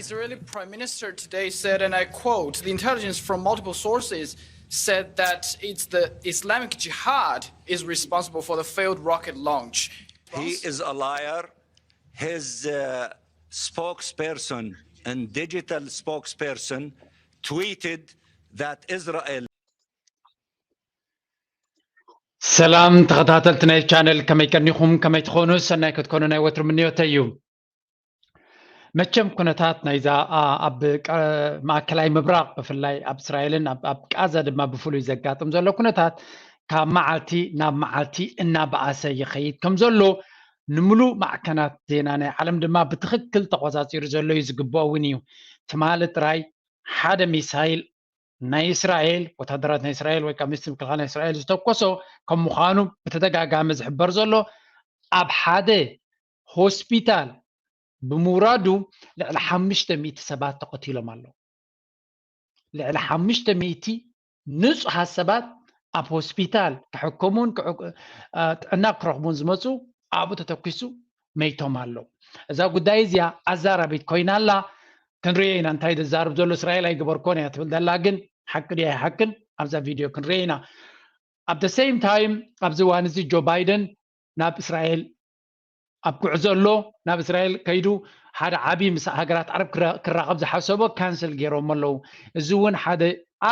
Israeli Prime Minister today said, and I quote, the intelligence from multiple sources said that it's the Islamic Jihad is responsible for the failed rocket launch. He is a liar. His uh, spokesperson and digital spokesperson tweeted that Israel ሰላም ተኸታተልቲ ናይ ቻነል፣ ከመይ ቀኒኹም? ከመይ ትኾኑ? ሰናይ ክትኮኑ ናይ ወትሩ ምንዮተይ እዩ። መቸም ኩነታት ናይዛ ኣብ ማእከላይ ምብራቕ፣ ብፍላይ ኣብ እስራኤልን ኣብ ቃዛ ድማ ብፍሉይ ዘጋጥም ዘሎ ኩነታት ካብ መዓልቲ ናብ መዓልቲ እናበኣሰ ይኸይድ ከም ዘሎ ንምሉእ ማዕከናት ዜና ናይ ዓለም ድማ ብትኽክል ተቖጻጺሩ ዘሎ እዩ፣ ዝግብኦ እውን እዩ። ትማሊ ጥራይ ሓደ ሚሳይል ናይ እስራኤል ወታደራት ናይ እስራኤል ወይ ከዓ ሚኒስትሪ ምክልኻል ናይ እስራኤል ዝተኮሶ ከም ምዃኑ ብተደጋጋሚ ዝሕበር ዘሎ ኣብ ሓደ ሆስፒታል ብምውራዱ ልዕሊ ሓሙሽተ ሚእቲ ሰባት ተቐቲሎም ኣለዉ። ልዕሊ ሓሙሽተ ሚእቲ ንጹሃት ሰባት ኣብ ሆስፒታል ክሕከሙን ጥዕና ክረኽቡን ዝመፁ ኣብኡ ተተኪሱ መይቶም ኣለዉ። እዛ ጉዳይ እዚኣ ኣዛራቢት ኮይና ኣላ። ክንሪኦ ኢና እንታይ ዘዛርብ ዘሎ። እስራኤል ኣይገበርኮን እያ ትብል ዘላ፣ ግን ሓቂ ድያ ኣይሓቅን ኣብዛ ቪድዮ ክንሪኦ ኢና። ኣብ the same time ኣብዚ እዋን እዚ ጆ ባይደን ናብ እስራኤል ኣብ ጉዕዞ ኣሎ። ናብ እስራኤል ከይዱ ሓደ ዓብዪ ምስ ሃገራት ዓረብ ክራኸብ ዝሓሰቦ ካንስል ገይሮም ኣለዉ። እዚ እውን ሓደ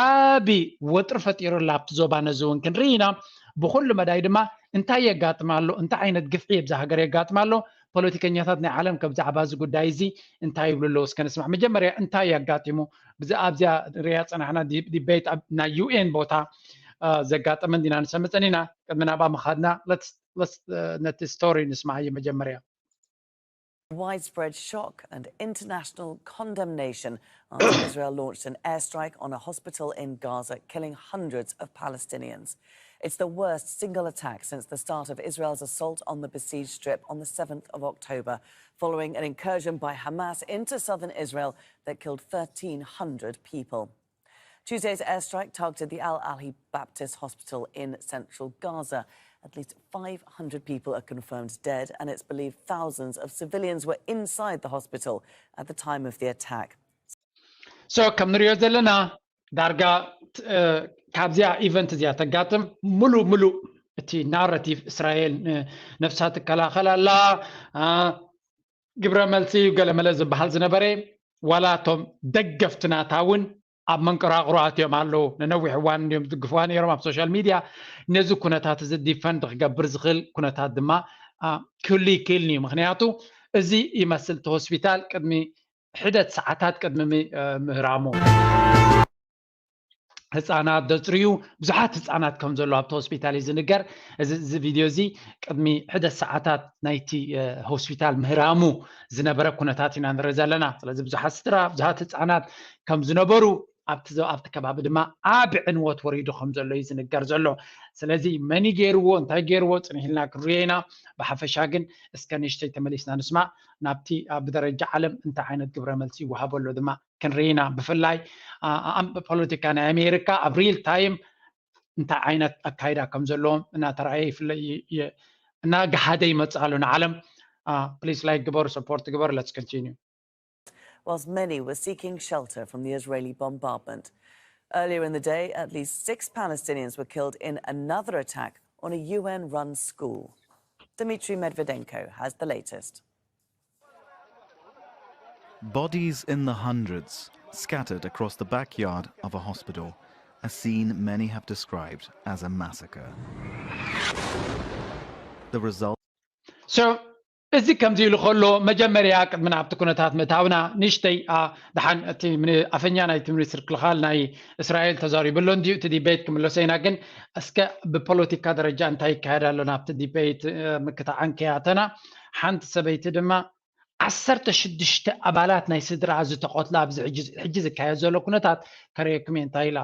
ዓቢ ወጥሪ ፈጢሩ ኣሎ ኣብቲ ዞባ። ነዚ እውን ክንርኢ ኢና። ብኩሉ መዳይ ድማ እንታይ የጋጥም ኣሎ፣ እንታይ ዓይነት ግፍዒ ኣብዚ ሃገር የጋጥም ኣሎ፣ ፖለቲከኛታት ናይ ዓለም ከብ ዛዕባ እዚ ጉዳይ እዚ እንታይ ይብሉ ኣለዉ እስከ ንስማዕ። መጀመርያ እንታይ የጋጢሙ? ኣብዚኣ ንሪኣ ፀናሕና ዲቤት ናይ ዩኤን ቦታ ዘጋጠመ እንዲና ንሰምፀን ኢና። ቅድሚ ናብኣ ምኻድና ነቲ ስቶሪ ንስማዓዮ መጀመርያ። Widespread shock and international condemnation after Israel launched an airstrike on a hospital in Gaza, killing hundreds of Palestinians. It's the worst single attack since the start of Israel's assault on the besieged Strip on the seventh of October, following an incursion by Hamas into southern Israel that killed thirteen hundred people. Tuesday's airstrike targeted the Al Ahli Baptist Hospital in central Gaza. At least five hundred people are confirmed dead, and it's believed thousands of civilians were inside the hospital at the time of the attack. So ከም ንሪኦ ዘለና ዳርጋ ካብዚኣ ኢቨንት እዚኣ ተጋጥም ሙሉእ ሙሉእ እቲ ናራቲቭ እስራኤል ነፍሳ ትከላኸል ኣላ፣ ግብረ መልሲ እዩ ገለመለ ዝበሃል ዝነበረ፣ ዋላ እቶም ደገፍቲ ናታ እውን ኣብ መንቀራቕሮ ኣትዮም ኣለዉ። ንነዊሕ እዋን እንዲዮም ዝድግፍዋ ነይሮም ኣብ ሶሻል ሚድያ። ነዚ ኩነታት እዚ ዲፈንድ ክገብር ዝኽእል ኩነታት ድማ ክህሉ ይክእል እዩ። ምክንያቱ እዚ ይመስል እቲ ሆስፒታል ቅድሚ ሕደት ሰዓታት ቅድሚ ምህራሙ ህፃናት ዘፅርዩ ብዙሓት ህፃናት ከም ዘሎ ኣብቲ ሆስፒታል እዩ ዝንገር። እዚ ቪድዮ እዚ ቅድሚ ሕደት ሰዓታት ናይቲ ሆስፒታል ምህራሙ ዝነበረ ኩነታት ኢና ንርኢ ዘለና። ስለዚ ብዙሓት ስድራ ብዙሓት ህፃናት ከም ዝነበሩ ኣብቲ ከባቢ ድማ ዓቢ ዕንወት ወሪዱ ከም ዘሎ እዩ ዝንገር ዘሎ። ስለዚ መን ገይርዎ እንታይ ገይርዎ ፅንሕ ኢልና ክንሪኦ ኢና። ብሓፈሻ ግን እስከ ንእሽተይ ተመሊስና ንስማዕ ናብቲ ብደረጃ ዓለም እንታይ ዓይነት ግብረ መልሲ ይወሃበሎ ድማ ክንርኢ ኢና። ብፍላይ ፖለቲካ ናይ ኣሜሪካ ኣብ ሪል ታይም እንታይ ዓይነት ኣካይዳ ከም ዘለዎም እናተረኣየ ይፍለ እና ገሃደ ይመፅእ ኣሎ ንዓለም። Please like ግበሩ፣ ሰፖርት ግበሩ። Let's continue. Whilst many were seeking shelter from the Israeli bombardment. Earlier in the day, at least six Palestinians were killed in another attack on a U N run school. Dmitry Medvedenko has the latest. Bodies in the hundreds scattered across the backyard of a hospital, a scene many have described as a massacre. The result So እዚ ከምዚ ኢሉ ከሎ መጀመርያ ቅድሚ ናብቲ ኩነታት ምእታውና ንእሽተይ ደሓን እቲ ኣፈኛ ናይቲ ሚኒስትሪ ክልኻል ናይ እስራኤል ተዛሪቡ ኣሎ እንዲዩ። እቲ ዲቤት ክምለሶ ኢና፣ ግን እስከ ብፖለቲካ ደረጃ እንታይ ይካየድ ኣሎ ናብቲ ዲቤት ምክታዓን ከያተና ሓንቲ ሰበይቲ ድማ ዓሰርተ ሽዱሽተ ኣባላት ናይ ስድራ ዝተቐትሉ ኣብዚ ሕጂ ዝካየድ ዘሎ ኩነታት ከርእየኩም እየ እንታይ ኢላ።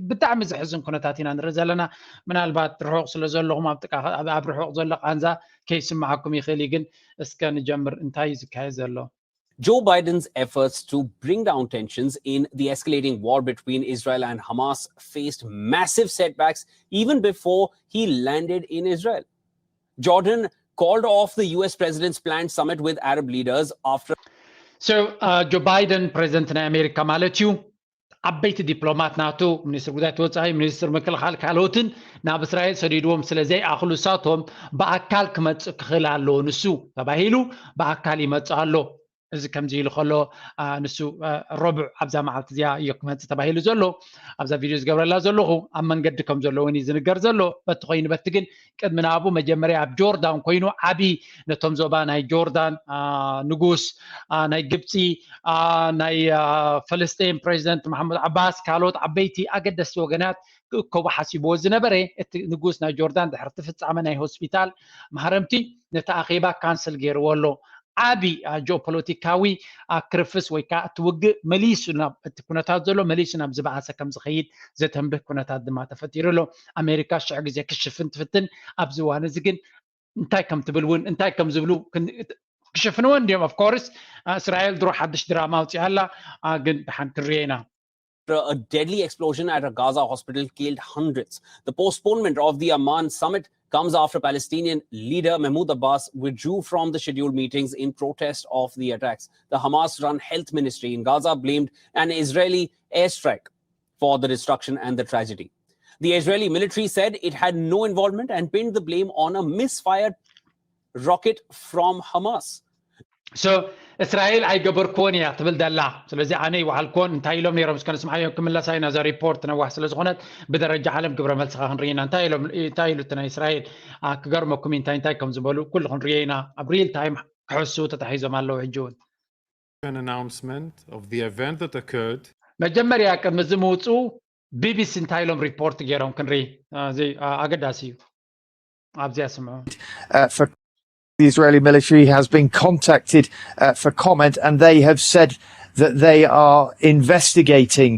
ብጣዕሚ ዘሕዝን ኩነታት ኢና ንርኢ ዘለና። ምናልባት ርሑቕ ስለ ዘለኹም ኣብ ጥቃ ኣብ ርሑቕ ዘሎ ቃንዛ ከይስምዓኩም ይኽእል እዩ፣ ግን እስከ ንጀምር እንታይ እዩ ዝካየድ ዘሎ። Joe Biden's efforts to bring down tensions in the escalating war between Israel and Hamas faced massive setbacks even before he landed in Israel. Jordan called off the U S president's planned summit with Arab leaders after So ጆ ባይደን ፕሬዚደንት ናይ ኣሜሪካ ማለት እዩ፣ ዓበይቲ ዲፕሎማት ናቱ፣ ሚኒስትር ጉዳይ ተወፃኢ፣ ሚኒስትር ምክልኻል ካልኦትን ናብ እስራኤል ሰዲድዎም ስለ ዘይኣኽሉ እሳቶም ብኣካል ክመፅእ ክኽእል ኣለዎ ንሱ ተባሂሉ ብኣካል ይመፅእ ኣሎ። እዚ ከምዚ ኢሉ ከሎ ንሱ ረቡዕ ኣብዛ መዓልቲ እዚኣ እዮ ክመፅእ ተባሂሉ ዘሎ። ኣብዛ ቪድዮ ዝገብረላ ዘለኹ ኣብ መንገዲ ከም ዘሎ እውን እዩ ዝንገር ዘሎ። በቲ ኮይኑ በቲ ግን ቅድሚ ናብኡ መጀመርያ ኣብ ጆርዳን ኮይኑ ዓቢ ነቶም ዞባ ናይ ጆርዳን ንጉስ፣ ናይ ግብፂ፣ ናይ ፈለስጢን ፕሬዚደንት መሓሙድ ዓባስ ካልኦት ዓበይቲ ኣገደስቲ ወገናት ክእከቡ ሓሲብዎ ዝነበረ፣ እቲ ንጉስ ናይ ጆርዳን ድሕርቲ ፍፃመ ናይ ሆስፒታል ማህረምቲ ነቲ ኣኼባ ካንስል ገይርዎ ኣሎ። ዓቢ ጂኦፖለቲካዊ ክርፍስ ወይ ከዓ እቲ ውግእ መሊሱ ናብ እቲ ኩነታት ዘሎ መሊሱ ናብ ዝበኣሰ ከም ዝኸይድ ዘተንብህ ኩነታት ድማ ተፈጢሩ ኣሎ። ኣሜሪካ ሽሕ ግዜ ክሽፍን ትፍትን፣ ኣብዚ እዋን እዚ ግን እንታይ ከም ትብል እውን እንታይ ከም ዝብሉ ክሽፍንዎ እንዲዮም። ኦፍኮርስ እስራኤል ድሮ ሓድሽ ድራማ ኣውፅኣ ኣላ፣ ግን ድሓን ክንሪኦ ኢና። A deadly explosion at a Gaza hospital killed hundreds. The postponement of the Amman summit comes after Palestinian leader Mahmoud Abbas withdrew from the scheduled meetings in protest of the attacks. The Hamas run health ministry in Gaza blamed an Israeli airstrike for the destruction and the tragedy. The Israeli military said it had no involvement and pinned the blame on a misfired rocket from Hamas. So እስራኤል ኣይገበርክዎን እያ ትብል ዘላ። ስለዚ ኣነ ይወዓልክዎን እንታይ ኢሎም ነይሮም እስከ ንስምዓዮም። ክምለሳ ኢና እዛ ሪፖርት ነዋሕ ስለ ዝኾነት ብደረጃ ዓለም ግብረ መልስኻ ክንርኢ ኢና። እንታይ ኢሎም እንታይ ኢሉ እቲ ናይ እስራኤል ክገርመኩም እንታይ እንታይ ከም ዝበሉ ኩሉ ክንርኢ ኢና። ኣብ ሪል ታይም ክሕሱ ተታሒዞም ኣለዉ ሕጂ እውን። An announcement of the event that occurred. መጀመርያ ቅድሚ እዚ ምውፅኡ ቢቢሲ እንታይ ኢሎም ሪፖርት ገይሮም ክንርኢ። እዚ ኣገዳሲ እዩ። ኣብዚኣ ስምዑ። Uh, for the Israeli military has been contacted uh, for comment, and they have said that they are investigating.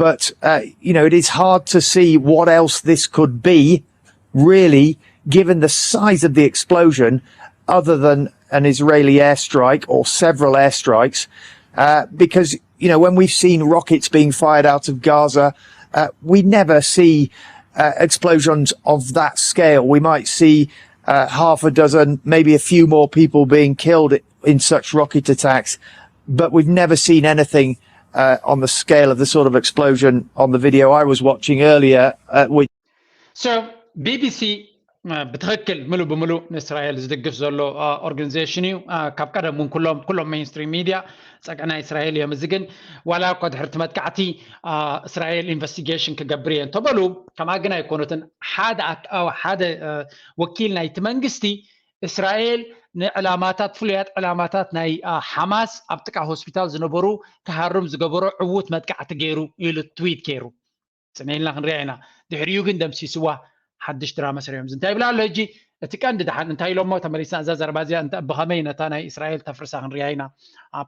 But uh, you know, it is hard to see what else this could be, really, given the size of the explosion, other than an Israeli airstrike or several airstrikes. Uh, because you know, when we've seen rockets being fired out of Gaza, uh, we never see uh, explosions of that scale. We might see uh, half a dozen, maybe a few more people being killed in such rocket attacks, but we've never seen anything uh, on the scale of the sort of explosion on the video I was watching earlier, uh, which So ቢቢሲ ብትክክል ምሉእ ብምሉእ ንእስራኤል ዝድግፍ ዘሎ ኦርጋኒዜሽን እዩ። ካብ ቀደም እውን ኩሎም ኩሎም ሜንስትሪም ሚድያ ፀግዒ ናይ እስራኤል እዮም። እዚ ግን ዋላ እኳ ድሕርቲ መጥቃዕቲ እስራኤል ኢንቨስቲጌሽን ክገብር እየ እንተበሉ ከምኣ ግን ኣይኮኑትን። ሓደ ሓደ ወኪል ናይቲ መንግስቲ እስራኤል ንዕላማታት ፍሉያት ዕላማታት ናይ ሓማስ ኣብ ጥቃ ሆስፒታል ዝነበሩ ክሃርም ዝገበሮ ዕዉት መጥቃዕቲ ገይሩ ኢሉ ትዊት ገይሩ። ፅነ ኢልና ክንሪኣ ኢና። ድሕሪኡ ግን ደምሲስዋ ሓድሽ ድራማ ሰሪሖም። እዚ እንታይ ይብላ ኣሎ ሕጂ? እቲ ቀንዲ ድሓን እንታይ ኢሎሞ ተመሊስና እዛ ዘረባ እዚኣ ብኸመይ ነታ ናይ እስራኤል ተፍርሳ ክንሪኣ ኢና።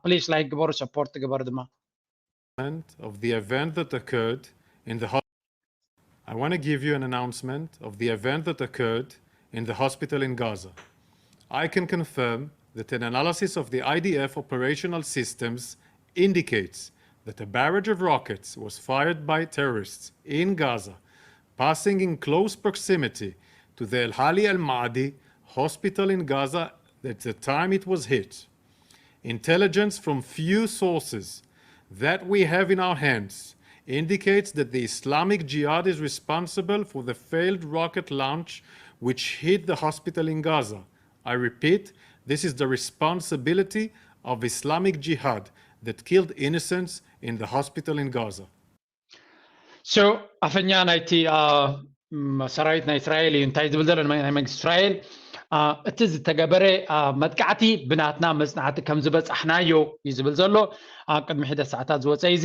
ፕሊስ ላይክ ግበሩ፣ ሰፖርት ግበሩ ድማ። Of the event that occurred in the I want to give you an announcement of the event that occurred in the hospital in Gaza. I can confirm that an analysis of the I D F operational systems indicates that a barrage of rockets was fired by terrorists in Gaza, passing in close proximity to the Al Hali Al Mahdi hospital in Gaza at the time it was hit. Intelligence from few sources that we have in our hands indicates that the Islamic Jihad is responsible for the failed rocket launch which hit the hospital in Gaza. I repeat, this is the responsibility of Islamic Jihad that killed innocents in the hospital in Gaza. So ኣፈኛ ናይቲ ሰራዊት ናይ እስራኤል እዩ እንታይ ዝብል ዘሎ ናይ መንግስቲ እስራኤል እቲ ዝተገበረ መጥቃዕቲ ብናትና መፅናዕቲ ከም ዝበፃሕናዮ እዩ ዝብል ዘሎ። ኣብ ቅድሚ ሒደት ሰዓታት ዝወፀ እዚ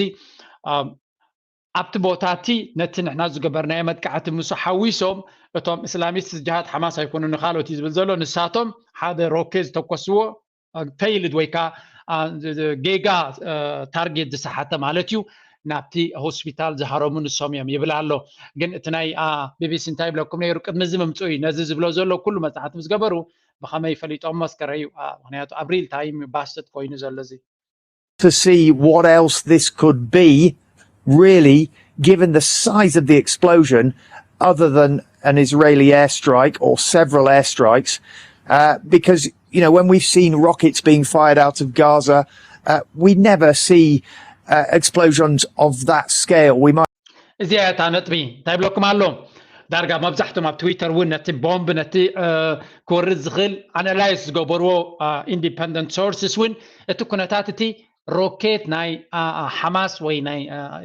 ኣብቲ ቦታ እቲ ነቲ ንሕና ዝገበርናዮ መጥቃዕቲ ምስ ሓዊሶም እቶም እስላሚስት ጅሃድ ሓማስ ኣይኮኑ ንካልኦት እዩ ዝብል ዘሎ። ንሳቶም ሓደ ሮኬት ዝተኮስዎ ፔይልድ ወይ ከዓ ጌጋ ታርጌት ዝሰሓተ ማለት እዩ ናብቲ ሆስፒታል ዝሃረሙ ንሶም እዮም ይብል ኣሎ። ግን እቲ ናይ ቢቢሲ እንታይ ይብለኩም ነይሩ ቅድሚ እዚ ምምፅኡ እዩ ነዚ ዝብሎ ዘሎ ኩሉ መፅናዕቲ ምስ ገበሩ ብኸመይ ፈሊጦሞ እስከ ረዩ። ምክንያቱ ኣብ ሪል ታይም ባስተት ኮይኑ ዘሎ እዚ to see what else this could be, really, given the size of the explosion, other than an Israeli airstrike or several airstrikes, uh, because you know when we've seen rockets being fired out of Gaza, Uh, we never see uh, explosions of that scale. We might እዚኣ እታ ነጥቢ እንታይ ይብለኩም ኣሎ? ዳርጋ መብዛሕትኦም ኣብ ትዊተር እውን ነቲ ቦምብ ነቲ ክወርድ ዝኽእል ኣናላይዝ ዝገበርዎ ኢንዲፐንደንት ሶርስስ እውን እቲ ኩነታት እቲ ሮኬት ናይ ሓማስ ወይ ናይ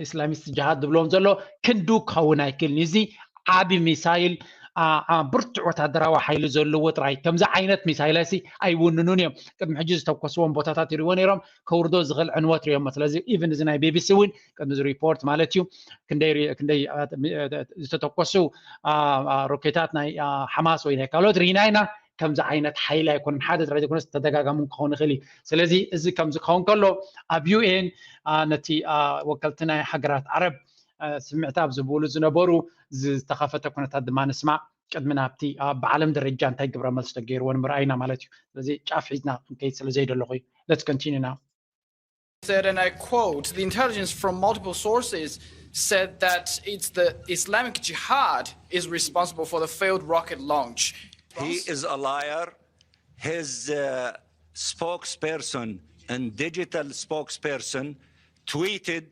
ኢስላሚስት ጅሃድ ዝብሎም ዘሎ ክንዱ ክኸውን ኣይክእልን። እዚ ዓቢ ሚሳይል ብርቱዕ ወታደራዊ ሓይሊ ዘለዎ ጥራይ ከምዚ ዓይነት ሚሳይል ሲ ኣይውንኑን እዮም። ቅድሚ ሕጂ ዝተኮስዎም ቦታታት ይሪዎ ነይሮም። ከውርዶ ዝኽእል ዕንወት ሪኦሞ። ስለዚ ኢቨን እዚ ናይ ቢቢሲ እውን ቅድሚ ሪፖርት ማለት እዩ ክንደይ ዝተተኮሱ ሮኬታት ናይ ሓማስ ወይ ናይ ካልኦት ሪኢና ኢና። ከምዚ ዓይነት ሓይሊ ኣይኮነን፣ ሓደ ጥራይ ዘይኮነስ ተደጋጋሚ ክኸውን ይኽእል እዩ። ስለዚ እዚ ከምዚ ክኸውን ከሎ ኣብ ዩኤን ነቲ ወከልቲ ናይ ሃገራት ዓረብ ስምዕታ ኣብ ዝብሉ ዝነበሩ ዝተኸፈተ ኩነታት ድማ ንስማዕ። ቅድሚ ናብቲ ብዓለም ደረጃ እንታይ ግብረ መልሲ ተገይርዎ ንምርኣይና ማለት እዩ። ስለዚ ጫፍ ሒዝና ክንከይድ ስለ ዘይደለኹ እዩ። Let's continue now. Said, and I quote, the intelligence from multiple sources said that it's the Islamic Jihad is responsible for the failed rocket launch. He is a liar. His uh, spokesperson and digital spokesperson tweeted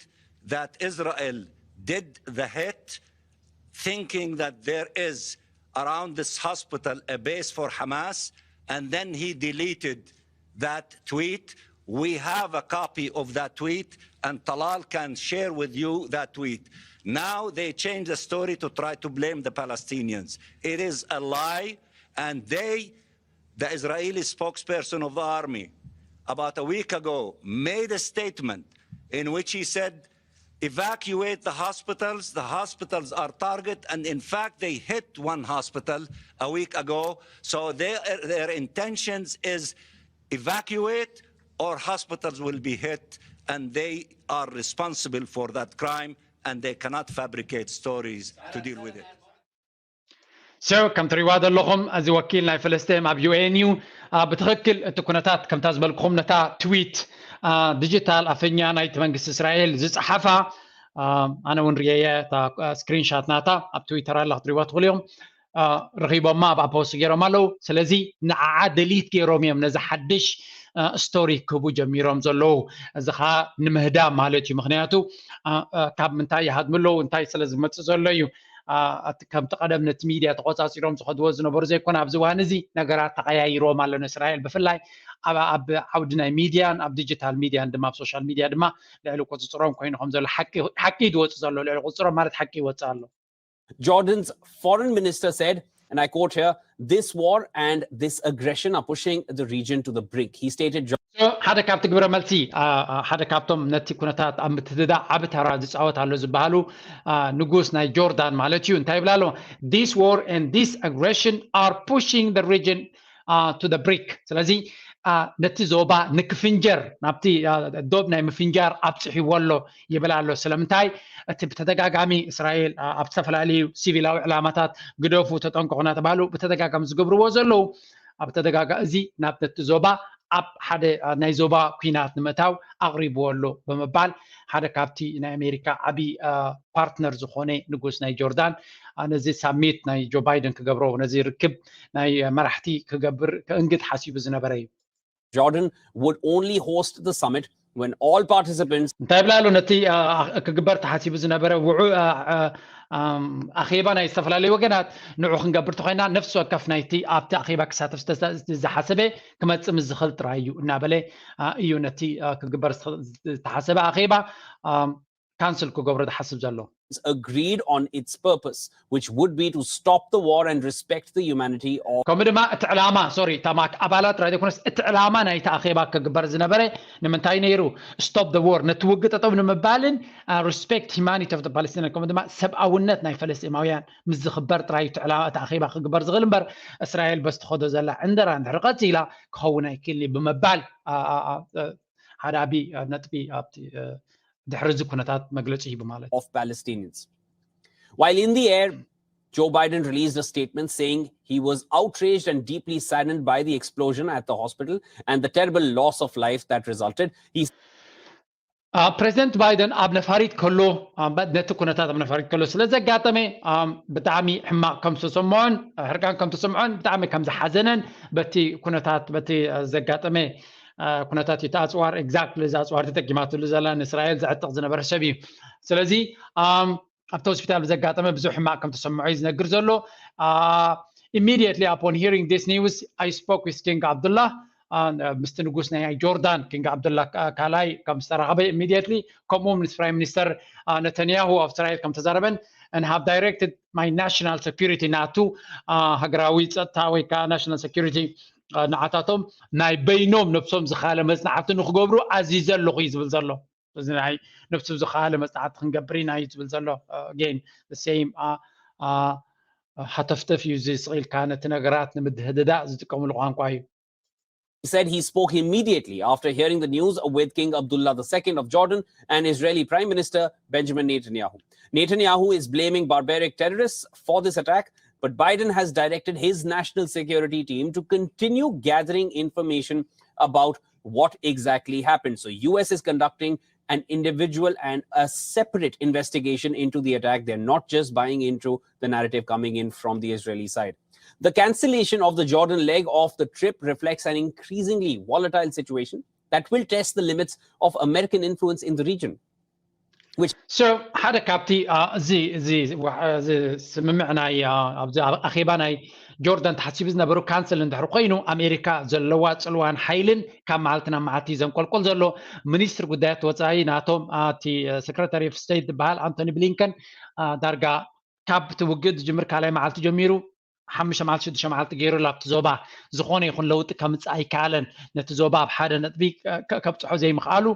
that Israel did the hit, thinking that there is around this hospital a base for Hamas, and then he deleted that tweet. We have a copy of that tweet, and Talal can share with you that tweet. Now they change the story to try to blame the Palestinians. It is a lie, and they, the Israeli spokesperson of the army, about a week ago, made a statement in which he said, evacuate the hospitals. The hospitals are target, and in fact, they hit one hospital a week ago. So their, their intentions is evacuate or hospitals will be hit, and they are responsible for that crime, and they cannot fabricate stories to deal with it. So ከም ትሪእዋ ዘለኹም እዚ ወኪል ናይ ፍልስጤም ኣብ ዩኤን እዩ። ብትኽክል እቲ ኩነታት ከምታ ዝበልኩኹም ነታ ትዊት ዲጂታል ኣፈኛ ናይቲ መንግስቲ እስራኤል ዝፀሓፋ ኣነ እውን ርእየያ እታ ስክሪንሻት ናታ ኣብ ትዊተር ኣላ ክትሪእዋ ትኽእሉ እዮም። ረኺቦማ ኣብኣ ፖስት ገይሮም ኣለዉ። ስለዚ ንዓዓ ደሊት ገይሮም እዮም ነዚ ሓድሽ ስቶሪ ክህቡ ጀሚሮም ዘለዉ። እዚ ከዓ ንምህዳም ማለት እዩ። ምክንያቱ ካብ ምንታይ ይሃድሙ ኣለዉ እንታይ ስለ ዝመፅእ ዘሎ እዩ። ከምቲ ቀደም ነቲ ሚድያ ተቆፃፂሮም ዝኸድዎ ዝነበሩ ዘይኮነ ኣብዚ እዋን እዚ ነገራት ተቀያይርዎም ኣሎ ንእስራኤል ብፍላይ ኣብ ዓውዲ ናይ ሚድያን ኣብ ዲጂታል ሚድያን ድማ ኣብ ሶሻል ሚድያ ድማ ልዕሊ ቁፅፅሮም ኮይኑ ከም ዘሎ ሓቂ እዩ ዝወፅእ ዘሎ። ልዕሊ ቁፅፅሮም ማለት ሓቂ ይወፅእ ኣሎ። Jordan's foreign minister said, and I quote here, this war and this aggression are pushing the region to the brink. He stated ሓደ ካብቲ ግብረ መልሲ ሓደ ካብቶም ነቲ ኩነታት ኣብ ምትድዳእ ዓቢ ተራ ዝፃወት ኣሎ ዝበሃሉ ንጉስ ናይ ጆርዳን ማለት እዩ እንታይ ይብላ ኣሎ? This war and this aggression are pushing the region to the brink. ስለዚ ነቲ ዞባ ንክፍንጀር ናብቲ ዶብ ናይ ምፍንጃር ኣብፅሕዎ ኣሎ ይብል ኣሎ። ስለምንታይ እቲ ብተደጋጋሚ እስራኤል ኣብ ዝተፈላለዩ ሲቪላዊ ዕላማታት ግደፉ ተጠንቀቑ እናተባህሉ ብተደጋጋሚ ዝገብርዎ ዘለዉ ኣብ ተደጋጋ እዚ ናብ ነቲ ዞባ ኣብ ሓደ ናይ ዞባ ኩናት ንምእታው ኣቕሪብዎ ኣሎ ብምባል ሓደ ካብቲ ናይ ኣሜሪካ ዓብዪ ፓርትነር ዝኾነ ንጉስ ናይ ጆርዳን ነዚ ሳሚት ናይ ጆ ባይደን ክገብሮ ነዚ ርክብ ናይ መራሕቲ ክገብር ክእንግድ ሓሲቡ ዝነበረ እዩ። Jordan would only host the summit when all participants እንታይ ብላ ኣሎ ነቲ ክግበር ተሓሲቡ ዝነበረ ውዑ ኣኼባ ናይ ዝተፈላለዩ ወገናት ንዑ ክንገብር ተኮይና ነፍሲ ወከፍ ናይቲ ኣብቲ ኣኼባ ክሳተፍ ዝሓሰበ ክመፅእ ምስ ዝኽእል ጥራይ እዩ እናበለ እዩ ነቲ ክግበር ዝተሓሰበ ኣኼባ ካንስል ክገብሮ ዝሓስብ ዘሎ። agreed on its purpose, which would be to stop the war and respect the humanity of ከምኡ ድማ እቲ ዕላማ ሶሪ ታማክ ኣባላት ጥራይ ዘይኮነስ እቲ ዕላማ ናይቲ ኣኼባ ክግበር ዝነበረ ንምንታይ ነይሩ stop the war ነቲ ውግእ ጠጠው ንምባልን respect humanity of the Palestinian ከምኡ ድማ ሰብኣውነት ናይ ፈለስጢማውያን ምስ ዝኽበር ጥራይ እቲ ዕላማ እቲ ኣኼባ ክግበር ዝኽእል እምበር እስራኤል በዚ ትኸዶ ዘላ ዕንደራ እንድሕር ቀፂላ ክኸውን ኣይክእልን እዩ ብምባል ሓደ ዓቢ ነጥቢ ኣብቲ ድሕሪ እዚ ኩነታት መግለፂ ሂቡ ማለት of Palestinians. While in the air, Joe Biden released a statement saying he was outraged and deeply saddened by the explosion at the hospital and the terrible loss of life that resulted. He ፕሬዚደንት ባይደን ኣብ ነፋሪት ከሎ ነቲ ኩነታት ኣብ ነፋሪት ከሎ ስለ ዘጋጠመ ብጣዕሚ ሕማቕ ከም ዝተሰምዖን ሕርቃን ከም ተሰምዖን ብጣዕሚ ከም ዝሓዘነን በቲ ኩነታት በቲ ዘጋጠመ ኩነታት እዩ። እቲ ኣፅዋር exactly እዚ ኣፅዋር ተጠቂማትሉ ዘላ ንእስራኤል ዘዕጥቕ ዝነበረ ሰብ እዩ። ስለዚ ኣብቲ ሆስፒታል ብዘጋጠመ ብዙሕ ሕማቕ ከም ተሰምዖ እዩ ዝነግር ዘሎ። Immediately upon hearing this news, I spoke with King Abdullah, ምስቲ ንጉስ ናይ ጆርዳን ኪንግ ዓብዱላ ካልኣይ ከም ዝተራኸበ immediately፣ ከምኡ ምስ ፕራይም ሚኒስተር ነተንያሁ ኣብ እስራኤል ከም ተዛረበን፣ and have directed my national security ናቱ ሃገራዊ ጸጥታ ወይ ከዓ ናሽናል ሴኩሪቲ ንዓታቶም ናይ በይኖም ነብሶም ዝኻለ መጽናዕቲ ንክገብሩ ኣዚዘ ኣለኹ እዩ ዝብል ዘሎ። እዚ ናይ ነብሱ ዝኻለ መጽናዕቲ ክንገብር ኢና እዩ ዝብል ዘሎ። Again, the same ሃተፍተፍ እዩ፣ እዚ ስቕ ኢልካ ነቲ ነገራት ንምድህድዳእ ዝጥቀምሉ ቋንቋ እዩ። He said he spoke immediately after hearing the news with King Abdullah the second of Jordan and Israeli Prime Minister Benjamin Netanyahu. Netanyahu is blaming barbaric terrorists for this attack, but Biden has directed his national security team to continue gathering information about what exactly happened. So U S is conducting an individual and a separate investigation into the attack. They're not just buying into the narrative coming in from the Israeli side. The cancellation of the Jordan leg of the trip reflects an increasingly volatile situation that will test the limits of American influence in the region. So ሓደ ካብቲ እዚ እዚ ስምምዕ ናይ ኣብዚ ኣኼባ ናይ ጆርዳን ተሓሲቡ ዝነበሩ ካንስል እንድሕር ኮይኑ ኣሜሪካ ዘለዋ ፅልዋን ሓይልን ካብ መዓልቲ ናብ መዓልቲ ዘንቆልቆል ዘሎ። ሚኒስትር ጉዳያት ወፃኢ ናቶም እቲ ሴክሬታሪ ኦፍ ስቴት ዝበሃል ኣንቶኒ ብሊንከን ዳርጋ ካብ እቲ ውግእ ዝጅምር ካልኣይ መዓልቲ ጀሚሩ ሓሙሽተ መዓልቲ ሽዱሽተ መዓልቲ ገይሩ ኣብቲ ዞባ ዝኾነ ይኹን ለውጢ ከምፅእ ኣይከኣለን። ነቲ ዞባ ኣብ ሓደ ነጥቢ ከብፅሖ ዘይምኽኣሉ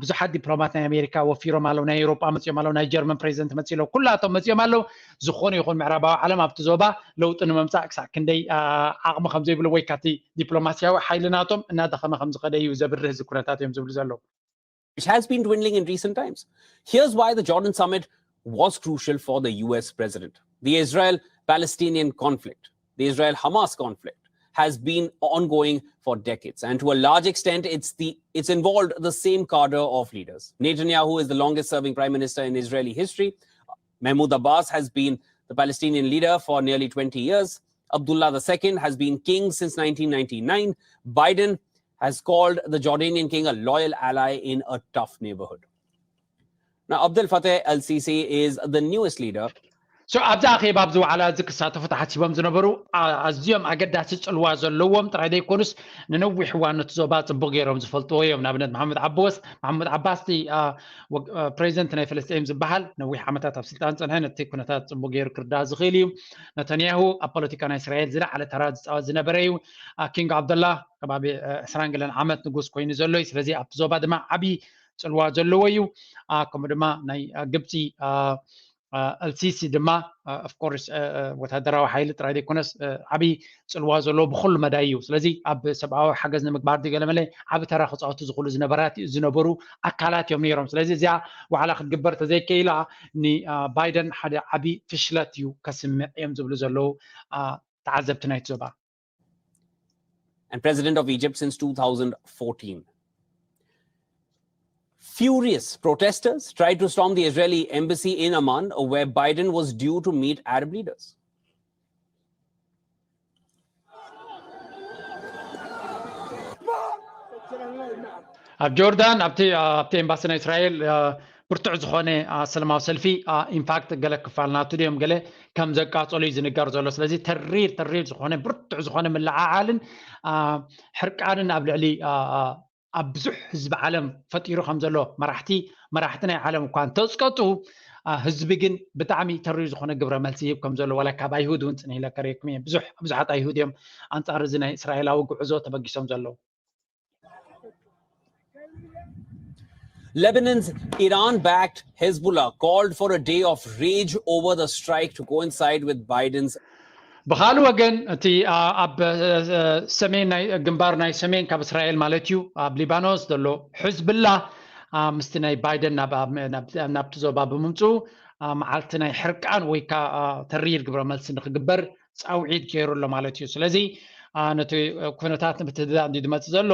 ብዙሓት ዲፕሎማት ናይ ኣሜሪካ ወፊሮም ኣለዉ፣ ናይ ኤውሮጳ መፂኦም ኣለዉ፣ ናይ ጀርመን ፕሬዚደንት መፂ ኣለዉ፣ ኩላቶም መፂኦም ኣለዉ። ዝኾነ ይኹን ምዕራባዊ ዓለም ኣብቲ ዞባ ለውጢ ንምምፃእ ክሳዕ ክንደይ ዓቕሚ ከምዘይብሉ ወይ ካቲ ዲፕሎማስያዊ ሓይሊ ናቶም እናደኸመ ከምዝኸደ እዩ ዘብርህ እዚ ኩነታት እዮም ዝብሉ ዘለዉ። Which has been dwindling in recent times. Here's why the Jordan summit was crucial for the U S president. The Israel Palestinian conflict, the Israel Hamas conflict, has been ongoing for decades, and to a large extent, it's the it's involved the same cadre of leaders. Netanyahu is the longest serving prime minister in Israeli history. Mahmoud Abbas has been the Palestinian leader for nearly twenty years. Abdullah the second has been king since nineteen ninety-nine. Biden has called the Jordanian king a loyal ally in a tough neighborhood. Now, Abdel Fattah al Sisi is the newest leader. So ኣብዚ ኣኼባ ኣብዚ ዋዕላ እዚ ክሳተፉ ተሓሲቦም ዝነበሩ ኣዝዮም ኣገዳሲ ጽልዋ ዘለዎም ጥራይ ዘይኮኑስ ንነዊሕ እዋን ነቲ ዞባ ጽቡቕ ገይሮም ዝፈልጥዎ እዮም። ንኣብነት መሓመድ ዓቦስ መሓመድ ዓባስ እቲ ፕሬዚደንት ናይ ፍልስጤም ዝበሃል ነዊሕ ዓመታት ኣብ ስልጣን ጸንሐ፣ ነቲ ኩነታት ጽቡቕ ገይሩ ክርዳእ ዝኽእል እዩ። ነተንያሁ ኣብ ፖለቲካ ናይ እስራኤል ዝለዓለ ተራ ዝፃወት ዝነበረ እዩ። ኪንግ ዓብደላ ከባቢ ዕስራን ገለን ዓመት ንጉስ ኮይኑ ዘሎ እዩ። ስለዚ ኣብቲ ዞባ ድማ ዓብዪ ፅልዋ ዘለዎ እዩ። ከምኡ ድማ ናይ ግብፂ ኣልሲሲ ድማ ኦፍኮርስ ወታደራዊ ሓይሊ ጥራይ ዘይኮነስ ዓብዪ ፅልዋ ዘለዎ ብኩሉ መዳይ እዩ። ስለዚ ኣብ ሰብኣዊ ሓገዝ ንምግባር ድዩ ገለመለ ዓቢ ተራ ክፃወቱ ዝኽእሉ ዝነበራት ዝነበሩ ኣካላት እዮም ነይሮም። ስለዚ እዚኣ ዋዕላ ክትግበር ተዘይከኢላ ንባይደን ሓደ ዓቢ ፍሽለት እዩ ከስምዕ እዮም ዝብሉ ዘለዉ ተዓዘብቲ ናይቲ ዞባ። And president of Egypt since two thousand fourteen. Furious protesters tried to storm the Israeli embassy in Amman, where Biden was due to meet Arab leaders. ኣብ ጆርዳን ኣብቲ ኣብቲ ኤምባሲ ናይ እስራኤል ብርቱዕ ዝኾነ ሰላማዊ ሰልፊ ኢንፋክት ገለ ክፋል ናቱ ድዮም ገለ ከም ዘቃጸሉ እዩ ዝንገር ዘሎ። ስለዚ ተሪር ተሪር ዝኾነ ብርቱዕ ዝኾነ ምልዓዓልን ሕርቃንን ኣብ ልዕሊ ኣብ ብዙሕ ህዝቢ ዓለም ፈጢሩ ከም ዘሎ መራሕቲ መራሕቲ ናይ ዓለም እኳ እንተዝቀጡ ህዝቢ ግን ብጣዕሚ ተሪር ዝኾነ ግብረ መልሲ ይህብ ከም ዘሎ ዋላ ካብ ኣይሁድ እውን ጽንሕ ኢለ ከርእየኩም እየ። ብዙሕ ብዙሓት ኣይሁድ እዮም ኣንጻር እዚ ናይ እስራኤላዊ ጉዕዞ ተበጊሶም ዘለዉ። Lebanon's Iran-backed Hezbollah called for a day of rage over the strike to coincide with Biden's ብኻልእ ወገን እቲ ኣብ ሰሜን ናይ ግንባር ናይ ሰሜን ካብ እስራኤል ማለት እዩ ኣብ ሊባኖስ ዘሎ ሕዝብላ ምስቲ ናይ ባይደን ናብቲ ዞባ ብምምፅኡ መዓልቲ ናይ ሕርቃን ወይ ከዓ ተሪር ግብረ መልሲ ንክግበር ፃውዒት ገይሩ ኣሎ ማለት እዩ። ስለዚ ነቲ ኩነታት ንምትድዳ እንዲ ዝመፅእ ዘሎ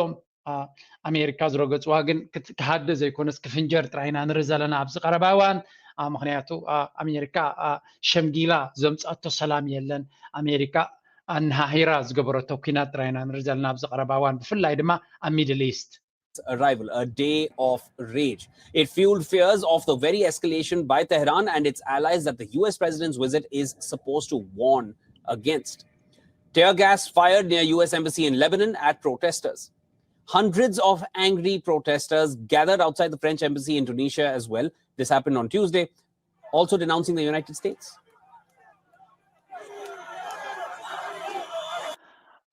ኣሜሪካ ዝረገፅዋ ግን ክሃደ ዘይኮነስ ክፍንጀር ጥራይ ኢና ንርኢ ዘለና ኣብዚ ቀረባ እዋን። ምክንያቱ ኣሜሪካ ሸምጊላ ዘምፀኣቶ ሰላም የለን። ኣሜሪካ ኣንሃሂራ ዝገበረቶ ኲናት ጥራይ ኢና ንርኢ ዘለና ኣብዚ ቀረባ እዋን፣ ብፍላይ ድማ ኣብ ሚድል ኢስት። Arrival, a day of rage. It fueled fears of the very escalation by Tehran and its allies that the U S president's visit is supposed to warn against. Tear gas fired near U S embassy in Lebanon at protesters. Hundreds of angry protesters gathered outside the French embassy in Tunisia as well. This happened on Tuesday, also denouncing the United States.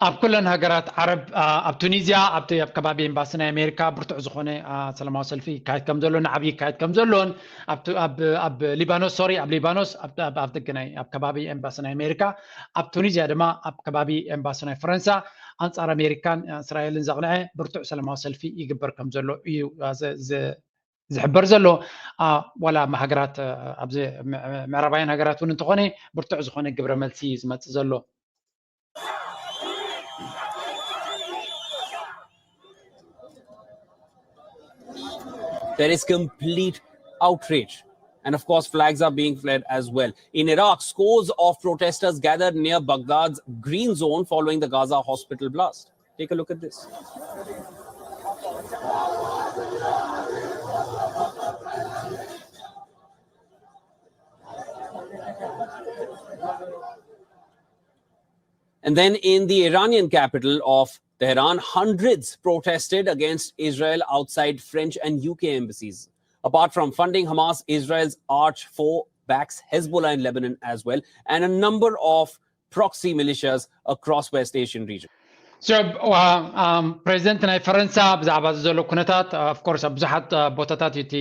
ኣብ ኩለን ሃገራት ዓረብ፣ ኣብ ቱኒዝያ፣ ኣብቲ ኣብ ከባቢ ኤምባሲ ናይ ኣሜሪካ ብርቱዕ ዝኾነ ሰላማዊ ሰልፊ ይካየድ ከም ዘሎን ዓብዪ ይካየድ ከም ዘሎን፣ ኣብ ሊባኖስ፣ ሶሪ፣ ኣብ ሊባኖስ፣ ኣብ ደገ ናይ ኣብ ከባቢ ኤምባሲ ናይ ኣሜሪካ፣ ኣብ ቱኒዝያ ድማ ኣብ ከባቢ ኤምባሲ ናይ ፈረንሳ፣ ኣንጻር ኣሜሪካን እስራኤልን ዘቕንዐ ብርቱዕ ሰላማዊ ሰልፊ ይግበር ከም ዘሎ እዩ ዝሕበር ዘሎ። ዋላ ሃገራት፣ ኣብዚ ምዕራባውያን ሃገራት እውን እንተኾነ፣ ብርቱዕ ዝኾነ ግብረ መልሲ እዩ ዝመጽእ ዘሎ። There is complete outrage. And of course, flags are being flared as well. In Iraq, scores of protesters gathered near Baghdad's green zone following the Gaza hospital blast. Take a look at this. And then in the Iranian capital of Tehran, hundreds protested against Israel outside French and U K embassies. Apart from funding Hamas, Israel's arch foe backs Hezbollah in Lebanon as well, and a number of proxy militias across West Asian region. ፕሬዚደንት ናይ ፈረንሳ ብዛዕባ እዚ ዘሎ ኩነታት፣ ኦፍኮርስ ኣብ ብዙሓት ቦታታት እቲ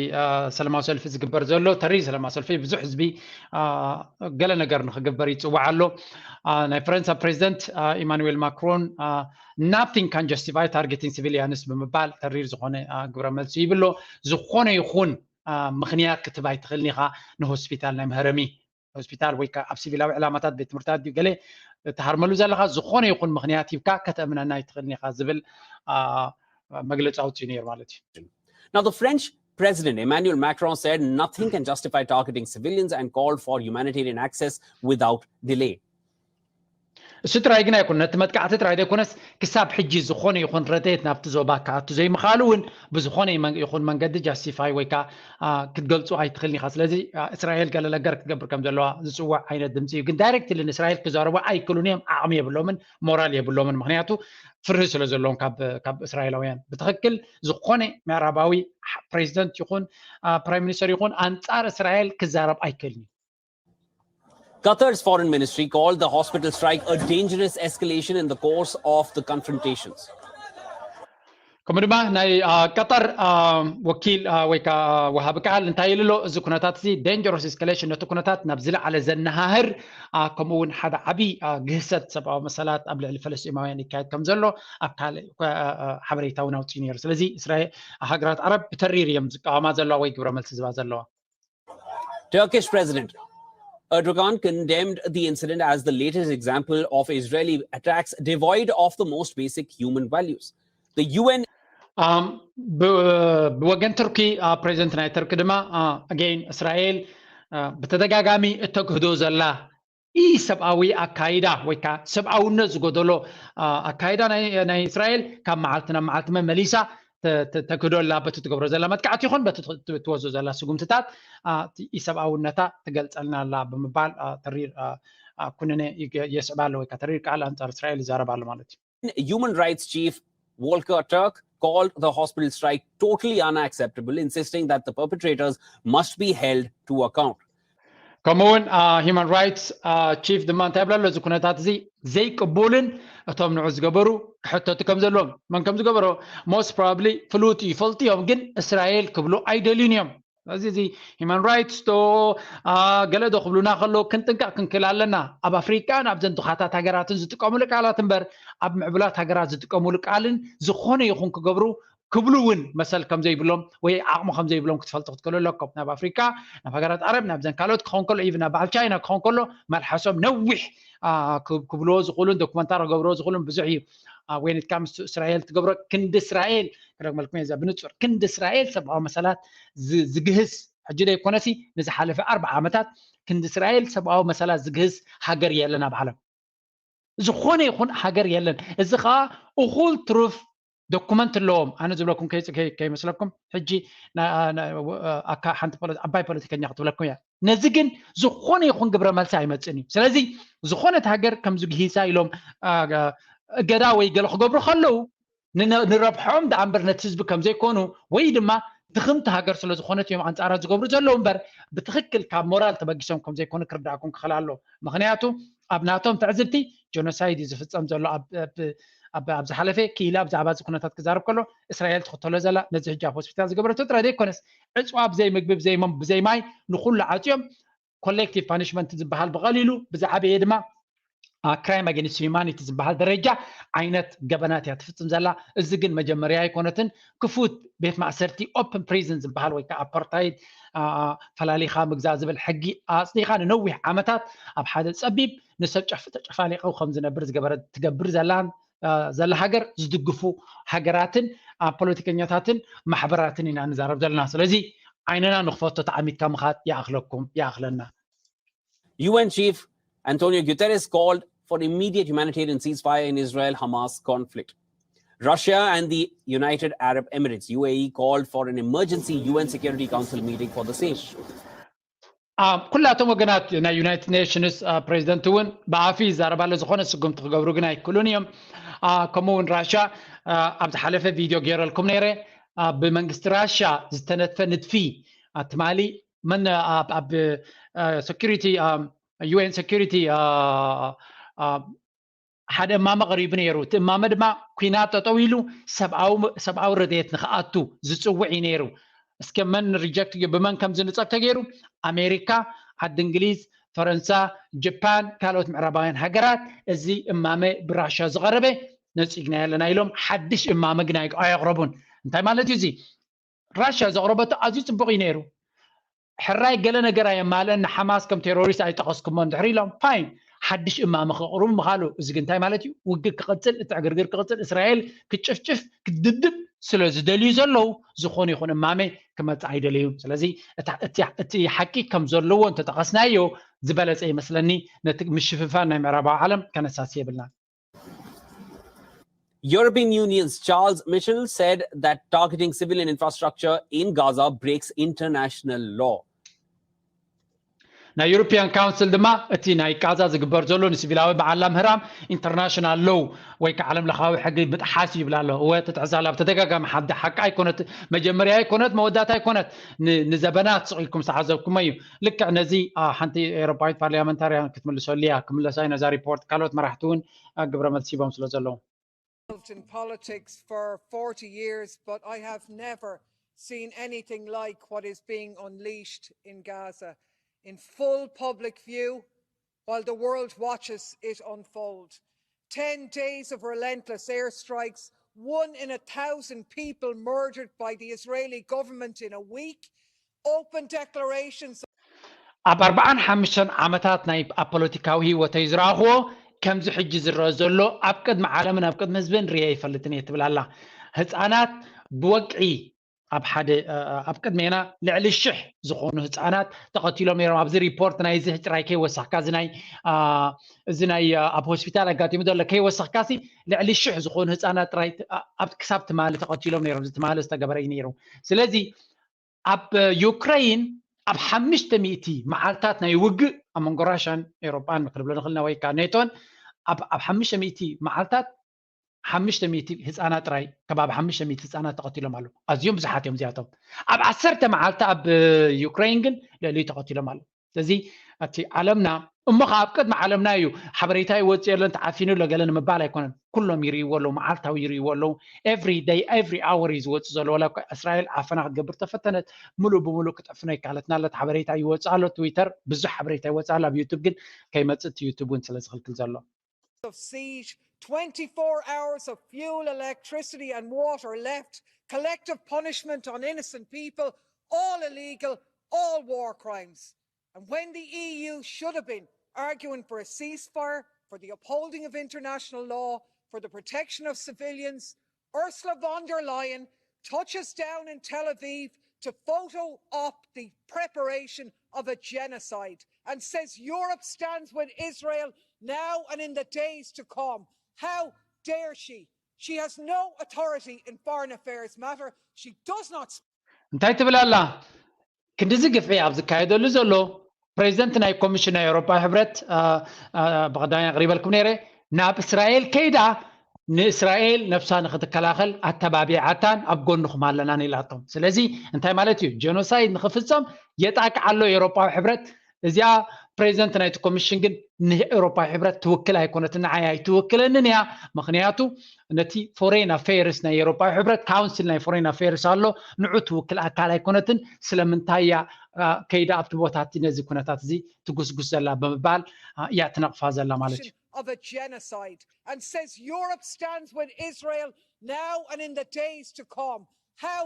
ሰላማዊ ሰልፊ ዝግበር ዘሎ ተሪ ሰላማዊ ሰልፊ ብዙሕ ህዝቢ ገለ ነገር ንክግበር ይፅዋዕ ኣሎ። ናይ ፈረንሳ ፕሬዚደንት ኢማኑዌል ማክሮን nothing can justify targeting civilians ብምባል ተሪር ዝኾነ ግብረ መልሲ ይብሎ። ዝኾነ ይኹን ምኽንያት ክትብ ኣይትኽእልን ኢኻ ንሆስፒታል ናይ መህረሚ ሆስፒታል ወይ ኣብ ሲቪላዊ ዕላማታት ቤት ትምህርታት ድዩ ገለ ትሃርመሉ ዘለኻ ዝኾነ ይኹን ምኽንያት ሂብካ ከተእምነና ኣይትኽእልን ኢኻ ዝብል መግለፂ ኣውፅኡ ነይሩ ማለት እዩ። Now, the French President Emmanuel Macron said nothing can justify targeting civilians and called for humanitarian access without delay. እሱ ጥራይ ግን ኣይኮነ፣ ነቲ መጥቃዕቲ ጥራይ ዘይኮነስ ክሳብ ሕጂ ዝኾነ ይኹን ረድኤት ናብቲ ዞባ ክኣቱ ዘይምኻሉ እውን ብዝኾነ ይኹን መንገዲ ጃስቲፋይ ወይ ከዓ ክትገልፁ ኣይትኽእልን ኢኻ። ስለዚ እስራኤል ገለ ነገር ክትገብር ከም ዘለዋ ዝፅዋዕ ዓይነት ድምፂ እዩ። ግን ዳይሬክትሊ ንእስራኤል ክዛረቡ ኣይክእሉን እዮም፣ ዓቕሚ የብሎምን፣ ሞራል የብሎምን። ምክንያቱ ፍርሂ ስለ ዘለዎም ካብ እስራኤላውያን። ብትኽክል ዝኾነ ምዕራባዊ ፕሬዚደንት ይኹን ፕራይም ሚኒስተር ይኹን ኣንፃር እስራኤል ክዛረብ ኣይክእልን እዩ። Qatar's foreign ministry called the hospital strike a dangerous escalation in the course of the confrontations. ከምኡ ድማ ናይ ቀጠር ወኪል ወይ ከዓ ወሃቢ ቃል እንታይ ኢሉ ኣሎ? እዚ ኩነታት እዚ ዳንጀረስ ኤስካሌሽን፣ ነቲ ኩነታት ናብ ዝለዓለ ዘነሃህር፣ ከምኡ እውን ሓደ ዓብዪ ግህሰት ሰብኣዊ መሰላት ኣብ ልዕሊ ፈለስጢማውያን ይካየድ ከም ዘሎ ኣብ ካልእ ሓበሬታ እውን ኣውፅኡ ነይሩ። ስለዚ እስራኤል፣ ሃገራት ዓረብ ብተሪር እዮም ዝቃወማ ዘለዋ ወይ ግብረ መልሲ ዝባ ዘለዋ። Turkish President Erdogan condemned the incident as the latest example of Israeli attacks devoid of the most basic human values. The U N ብወገን ቱርኪ ፕሬዚደንት ናይ ቱርኪ ድማ ኣገይን እስራኤል ብተደጋጋሚ እተግህዶ ዘላ ኢ ሰብኣዊ ኣካይዳ ወይ ከዓ ሰብኣውነት ዝጎደሎ ኣካይዳ ናይ እስራኤል ካብ መዓልቲ ናብ መዓልቲ መመሊሳ ተክህዶ ኣላ። በቲ ትገብሮ ዘላ መጥቃዕቲ ይኹን በቲ ትወስዶ ዘላ ስጉምትታት ኢሰብኣውነታ ትገልፀልና ኣላ ብምባል ተሪር ኩነነ የስዕባ ኣሎ ወይ ከዓ ተሪር ቃል ኣንፃር እስራኤል ይዛረብ ኣሎ ማለት እዩ። Human Rights Chief Volker Turk called the hospital strike totally unacceptable, insisting that the perpetrators must be held to account. ከምኡ እውን ሂማን ራይትስ ቺፍ ድማ እንታይ ይብላ ኣሎ? እዚ ኩነታት እዚ ዘይቅቡልን እቶም ንዑ ዝገበሩ ክሕተቱ ከም ዘለዎም፣ መን ከም ዝገበሮ ሞስት ፕሮባብሊ ፍሉጥ ይፈልጡ እዮም፣ ግን እስራኤል ክብሉ ኣይደልዩን እዮም። ስለዚ እዚ ሂማን ራይትስ ዶ ገለ ዶ ክብሉና ከለዉ ክንጥንቀቕ ክንክእል ኣለና። ኣብ ኣፍሪቃን ኣብዘን ድኻታት ሃገራትን ዝጥቀሙሉ ቃላት እምበር ኣብ ምዕቡላት ሃገራት ዝጥቀሙሉ ቃልን ዝኾነ ይኹን ክገብሩ ክብሉ እውን መሰል ከም ዘይብሎም ወይ ዓቕሚ ከም ዘይብሎም ክትፈልጡ ክትክእሉ ኣለኩም። ናብ ኣፍሪቃ፣ ናብ ሃገራት ዓረብ፣ ናብዘን ካልኦት ክኸውን ከሎ ኢቭን ናብ በዓል ቻይና ክኸውን ከሎ መልሓሶም ነዊሕ ክብልዎ ዝኽእሉን ዶኩመንታሪ ክገብርዎ ዝኽእሉን ብዙሕ እዩ። When it comes to እስራኤል ትገብሮ ክንዲ እስራኤል ክደግመልኩም እየ እዛ ብንጹር ክንዲ እስራኤል ሰብኣዊ መሰላት ዝግህስ ሕጂ ዘይኮነሲ ንዝሓለፈ ኣርብዓ ዓመታት ክንዲ እስራኤል ሰብኣዊ መሰላት ዝግህስ ሃገር የለን ኣብ ዓለም። ዝኾነ ይኹን ሃገር የለን። እዚ ከዓ እኹል ትሩፍ ዶኩመንት ኣለዎም። ኣነ ዝብለኩም ከይመስለኩም ሕጂ ኣካ ሓንቲ ዓባይ ፖለቲከኛ ክትብለኩም እያ። ነዚ ግን ዝኾነ ይኹን ግብረ መልሲ ኣይመፅን እዩ። ስለዚ ዝኾነት ሃገር ከምዚ ግሂሳ ኢሎም እገዳ ወይ ገለ ክገብሩ ከለዉ ንረብሖም ደኣ እምበር ነቲ ህዝቢ ከም ዘይኮኑ ወይ ድማ ድኽምቲ ሃገር ስለ ዝኾነት እዮም ኣንጻራ ዝገብሩ ዘለዉ እምበር ብትኽክል ካብ ሞራል ተበጊሶም ከም ዘይኮኑ ክርዳእኩም ክኽእል ኣሎ። ምኽንያቱ ኣብ ናቶም ትዕዝብቲ ጀኖሳይድ እዩ ዝፍጸም ዘሎ። ኣብ ዝሓለፈ ክኢላ ብዛዕባ እዚ ኩነታት ክዛረብ ከሎ እስራኤል ትኽተሎ ዘላ ነዚ ሕጂ ኣብ ሆስፒታል ዝገበረቶ ጥራይ ዘይኮነስ ዕፅዋ ብዘይ ምግቢ ብዘይ ማይ ንኩሉ ዓፅዮም ኮሌክቲቭ ፓኒሽመንት ዝበሃል ብቐሊሉ ብዝዓበየ ድማ ክራይም ኣገኒስት ሂዩማኒቲ ዝበሃል ደረጃ ዓይነት ገበናት እያ ትፍፅም ዘላ። እዚ ግን መጀመርያ ኣይኮነትን። ክፉት ቤት ማእሰርቲ ኦፕን ፕሪዝን ዝበሃል ወይ ከዓ ኣፓርታይድ ፈላሊኻ ምግዛእ ዝብል ሕጊ ኣፅዲኻ ንነዊሕ ዓመታት ኣብ ሓደ ፀቢብ ንሰብ ጨፍ ተጨፋሊቐው ከም ዝነብር ዝገበረት ትገብር ዘላን ዘላ ሃገር ዝድግፉ ሃገራትን ፖለቲከኛታትን ማሕበራትን ኢና ንዛረብ ዘለና። ስለዚ ዓይንና ንኽፈቶ ተዓሚትካ ምኻድ ይኣኽለኩም ይኣኽለና። U N Chief Antonio Guterres called for immediate humanitarian ceasefire in Israel Hamas conflict. Russia and the United Arab Emirates, U A E, called for an emergency U N Security Council meeting for the same. ኩላቶም ወገናት ናይ ዩናይትድ ኔሽንስ ፕሬዚደንት እውን ብኣፊ ይዛረብ ኣሎ። ዝኾነ ስጉምቲ ክገብሩ ግን ኣይክእሉን እዮም። ከምኡ እውን ራሻ ኣብ ዝሓለፈ ቪድዮ ገይረልኩም ነይረ። ብመንግስቲ ራሻ ዝተነድፈ ንድፊ ትማሊ መን ኣብ security U N security ሓደ እማመ ቀሪቡ ነይሩ። እቲ እማመ ድማ ኲናት ጠጠው ኢሉ ሰብኣዊ ረድኤት ንክኣቱ ዝፅውዕ እዩ ነይሩ። እስከ መን ሪጀክት ብመን ከም ዝንፀግ ተገይሩ ኣሜሪካ፣ ዓዲ እንግሊዝ፣ ፈረንሳ፣ ጃፓን፣ ካልኦት ምዕራባውያን ሃገራት እዚ እማመ ብራሻ ዝቐረበ ነፂግና ያለና ኢሎም ሓድሽ እማመ ግን ኣየቕረቡን። እንታይ ማለት እዩ እዚ? ራሽያ ዘቕረበቶ ኣዝዩ ፅቡቕ እዩ ነይሩ። ሕራይ ገለ ነገር ኣየማልአን ንሓማስ ከም ቴሮሪስት ኣይጠቐስኩሞን ድሕሪ ኢሎም ፋይን ሓድሽ እማመ ከቕርቡ ምኻሉ። እዚ ግን እንታይ ማለት እዩ? ውግእ ክቕፅል፣ እቲ ዕግርግር ክቕፅል፣ እስራኤል ክትጭፍጭፍ ክትድብድብ ስለ ዝደልዩ ዘለዉ ዝኾነ ይኹን እማመ ክመፅእ ኣይደለዩን። ስለዚ እቲ ሓቂ ከም ዘለዎ እንተጠቐስናዮ ዝበለፀ ይመስለኒ። ነቲ ምሽፍፋን ናይ ምዕራባዊ ዓለም ከነሳሲ የብልናን። European Union's Charles Michel said that targeting civilian infrastructure in Gaza breaks international law. ናይ ዩሮፒያን ካውንስል ድማ እቲ ናይ ቃዛ ዝግበር ዘሎ ንሲቪላዊ መዓላ ምህራም ኢንተርናሽናል ሎው ወይ ከዓ ዓለም ለኻዊ ሕጊ ምጥሓስ እዩ ይብል ኣሎ። እወ ትጥሕስ ኣላ። ብተደጋጋሚ ሓዲ ሓቂ ኣይኮነት፣ መጀመርያ ኣይኮነት፣ መወዳእታ ኣይኮነት። ንዘበናት ስቕ ኢልኩም ዝተዓዘብኩሞ እዩ። ልክዕ ነዚ ሓንቲ ኤሮፓዊት ፓርላመንታርያን ክትምልሰሉ እያ። ክምለሳ እዩ ነዛ ሪፖርት። ካልኦት መራሕቲ እውን ግብረ መልሲ ሂቦም ስለ ዘለዉ። In politics for forty years, but I have never seen anything like what is being unleashed in Gaza in full public view while the world watches it unfold. Ten days of relentless airstrikes, one in a thousand people murdered by the Israeli government in a week, open declarations. ኣብ ኣርባዓን ሓሙሽተን ዓመታት ናይ ኣብ ፖለቲካዊ ህይወተይ ዝረኣኽዎ ከምዚ ሕጂ ዝረአ ዘሎ ኣብ ቅድሚ ዓለምን ኣብ ቅድሚ ህዝብን ርእየ ኣይፈልጥን እየ ትብል ኣላ። ህፃናት ብወግዒ ኣብ ሓደ ኣብ ቅድሜና ልዕሊ ሽሕ ዝኾኑ ህፃናት ተቐቲሎም ነይሮም። ኣብዚ ሪፖርት ናይዚ ጥራይ ከይወሰኽካ እዚ ናይ እዚ ናይ ኣብ ሆስፒታል ኣጋጢሙ ዘሎ ከይወሰኽካሲ ልዕሊ ሽሕ ዝኾኑ ህፃናት ጥራይ ክሳብ ትማሊ ተቐቲሎም ነይሮም። እዚ ትማሊ ዝተገበረ እዩ ነይሩ። ስለዚ ኣብ ዩክረይን ኣብ ሓሙሽተ ሚእቲ መዓልታት ናይ ውግእ ኣብ መንጎ ራሽያን ኤሮጳን ክንብሎ ንኽእልና ወይ ከዓ ኔቶን ኣብ ሓሙሽተ ሚእቲ መዓልታት ሓሙሽተ ሚእቲ ህፃናት ጥራይ ከባቢ ሓሙሽተ ሚእቲ ህፃናት ተቐቲሎም ኣለዉ። ኣዝዮም ብዙሓት እዮም እዚኣቶም። ኣብ ዓሰርተ መዓልቲ ኣብ ዩክረይን ግን ልዕሊኡ ተቐቲሎም ኣለዉ። ስለዚ እቲ ዓለምና እሞ ከዓ ኣብ ቅድሚ ዓለምና እዩ ሓበሬታ ይወፅእ የለን ተዓፊኑ ኣሎ ገለ ንምባል ኣይኮነን። ኩሎም ይርእይዎ ኣለዉ፣ መዓልታዊ ይርእይዎ ኣለዉ። ኤቭሪ ደይ ኤቭሪ ኣወር እዩ ዝወፅእ ዘሎ። ዋላ እኳ እስራኤል ዓፈና ክትገብር ተፈተነት ምሉእ ብምሉእ ክትዕፍኖ ይካለትና ኣለት ሓበሬታ ይወፅእ ኣሎ። ትዊተር ብዙሕ ሓበሬታ ይወፅእ ኣሎ። ኣብ ዩቱብ ግን ከይመፅእ እቲ ዩቱብ እውን ስለ ዝኽልክል ዘሎ። Of siege, twenty-four hours of fuel, electricity, and water left, collective punishment on innocent people, all illegal, all war crimes. And when the E U should have been arguing for a ceasefire, for the upholding of international law, for the protection of civilians, Ursula von der Leyen touches down in Tel Aviv to photo op the preparation of a genocide and says Europe stands with Israel now and in the days to come. How dare she? She has no authority in foreign affairs matter. She does not እንታይ ትብል ኣላ? ክንድዚ ግፍዒ ኣብ ዝካየደሉ ዘሎ ፕሬዚደንት ናይ ኮሚሽን ናይ ኤውሮፓ ሕብረት ብቀዳሚ ኣቅሪበልኩም ነይረ፣ ናብ እስራኤል ከይዳ ንእስራኤል ነብሳ ንክትከላኸል ኣተባቢዓታን ኣብ ጎንኹም ኣለናን ኢላቶም። ስለዚ እንታይ ማለት እዩ? ጀኖሳይድ ንክፍፀም የጣቅዓ ኣሎ የኤውሮፓዊ ሕብረት። እዚኣ ፕሬዚደንት ናይቲ ኮሚሽን ግን ንኤውሮፓዊ ሕብረት ትውክል ኣይኮነትን፣ ንዓይ ኣይትውክለንን እያ። ምክንያቱ ነቲ ፎሬን ኣፌርስ ናይ ኤውሮፓዊ ሕብረት ካውንስል ናይ ፎሬን ኣፌርስ ኣሎ፣ ንዑ ትውክል ኣካል ኣይኮነትን። ስለምንታይ እያ ከይዳ ኣብቲ ቦታ እቲ ነዚ ኩነታት እዚ ትጉስጉስ ዘላ ብምባል እያ ትነቕፋ ዘላ ማለት እዩ። Of a genocide and says Europe stands with Israel now and in the days to come. How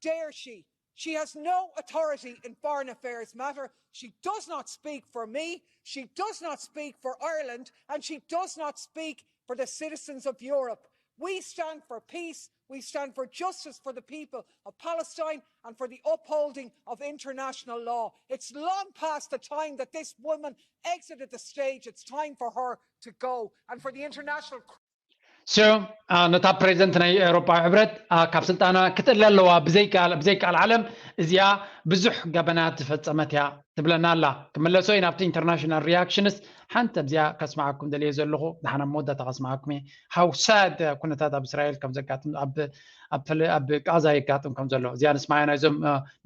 dare she? She has no authority in foreign affairs matter. She does not speak for me. She does not speak for Ireland. And she does not speak for the citizens of Europe. We stand for peace. We stand for justice for the people of Palestine and for the upholding of international law. It's long past the time that this woman exited the stage. It's time for her to go. And for the international So ነታ ፕሬዚደንት ናይ ኤውሮፓዊ ሕብረት ካብ ስልጣና ክትእለ ኣለዋ፣ ብዘይከኣል ዓለም እዚኣ ብዙሕ ገበናት ዝፈፀመት እያ ትብለና ኣላ። ክምለሶ ኢና ኣብቲ ኢንተርናሽናል ሪያክሽንስ። ሓንቲ ኣብዚኣ ከስምዓኩም ደልየ ዘለኹ፣ ደሓን ኣብ መወዳእታ ከስምዓኩም እየ። How sad ኩነታት ኣብ እስራኤል ከም ዘጋጥም፣ ኣብ ቃዛ የጋጥም ከም ዘሎ እዚኣ ንስማያ ናይዞም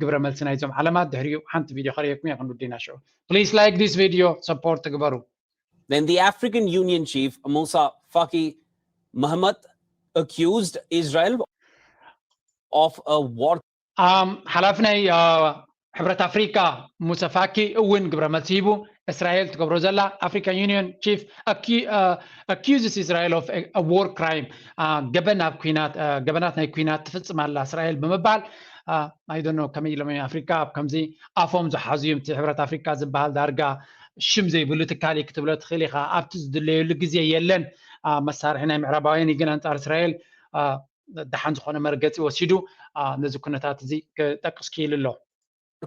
ግብረ መልሲ ናይዞም ዓለማት። ድሕሪኡ ሓንቲ ቪድዮ ከርእየኩም እየ ክንውድና ሽዑ። Please like this video, support ትግበሩ። Then the African Union chief Musa Faki Mahamat accused Israel of a war. ሓላፊ ናይ ሕብረት ኣፍሪካ ሙሳ ፋኪ እውን ግብረ መልሲ ሂቡ። እስራኤል ትገብሮ ዘላ፣ ኣፍሪካን ዩኒየን ቺፍ accuses Israel of war crime፣ ገበን ኣብ ኩናት፣ ገበናት ናይ ኩናት ትፍፅም ኣላ እስራኤል ብምባል። I don't know ከመይ ኢሎም ኣፍሪካ ኣብ ከምዚ ኣፎም ዝሓዙ እዮም። እቲ ሕብረት ኣፍሪካ ዝበሃል ዳርጋ ሽም ዘይብሉ ትካል እዩ ክትብሎ ትኽእል ኢኻ። ኣብቲ ዝድለየሉ ግዜ የለን። መሳርሒ ናይ ምዕራባውያን እዩ ግን ኣንፃር እስራኤል ደሓን ዝኾነ መርገፂ ወሲዱ ነዚ ኩነታት እዚ ክጠቅስ ክኢሉ ኣሎ።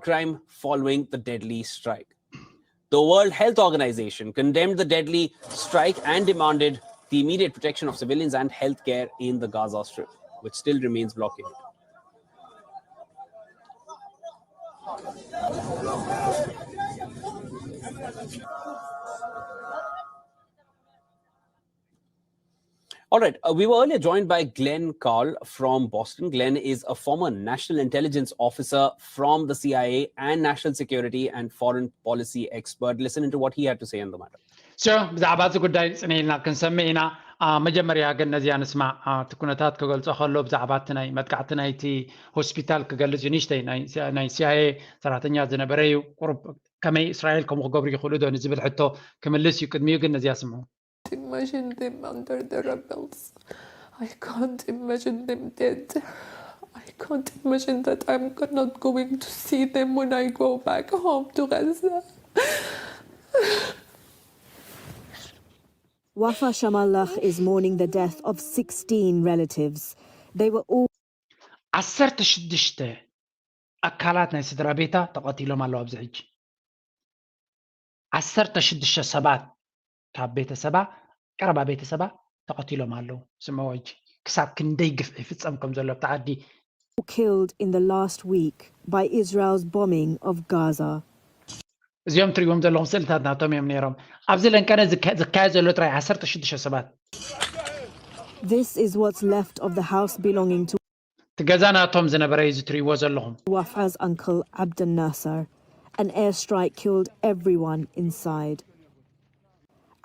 Crime following the deadly strike. The World Health Organization condemned the deadly strike and demanded the immediate protection of civilians and healthcare in the Gaza Strip, which still remains blockaded. All right. Uh, we were earlier joined by Glenn Carl from Boston. Glenn is a former national intelligence officer from the C I A and national security and foreign policy expert. Listen into what he had to say on the matter. So ብዛዕባ እዚ ጉዳይ ጽነ ኢልና ክንሰምዕ ኢና። መጀመርያ ግን ነዚኣ ንስማዕ። እቲ ኩነታት ክገልጾ ከሎ ብዛዕባ እቲ ናይ መጥቃዕቲ ናይቲ ሆስፒታል ክገልጽ እዩ። ንእሽተይ ናይ ሲኣይኤ ሰራሕተኛ ዝነበረ እዩ። ቁሩብ ከመይ እስራኤል ከምኡ ክገብሩ ይኽእሉ ዶ ንዝብል ሕቶ ክምልስ እዩ። ቅድሚኡ ግን ነዚኣ ስምዑ። Imagine them under the rebels. I can't imagine them dead. I can't imagine that I'm not going to see them when I go back home to Gaza. Wafa Shamallah is mourning the death of sixteen relatives. They were all ዓሰርተ ሽዱሽተ ኣካላት ናይ ስድራ ቤታ ተቐቲሎም ኣለዉ። ኣብዚ ሕጂ ዓሰርተ ሽዱሽተ ሰባት ካብ ቤተሰባ፣ ቀረባ ቤተሰባ ተቐቲሎም ኣለዉ። ስምዕዎ ሕጂ ክሳብ ክንደይ ግፍዒ ይፍጸም ከም ዘሎ ኣብቲ ዓዲ። Killed in the last week by Israel's bombing of Gaza. እዚኦም ትሪእዎም ዘለኹም ስእልታት ናቶም እዮም ነይሮም። ኣብዚ ለንቀነ ዝካየድ ዘሎ ጥራይ ዓሰርተ ሽዱሽተ ሰባት። This is what's left of the house belonging to እቲ ገዛ ናቶም ዝነበረ እዩ እዚ ትሪእዎ ዘለኹም። Wafa's uncle Abdel Nasser. An airstrike killed everyone inside.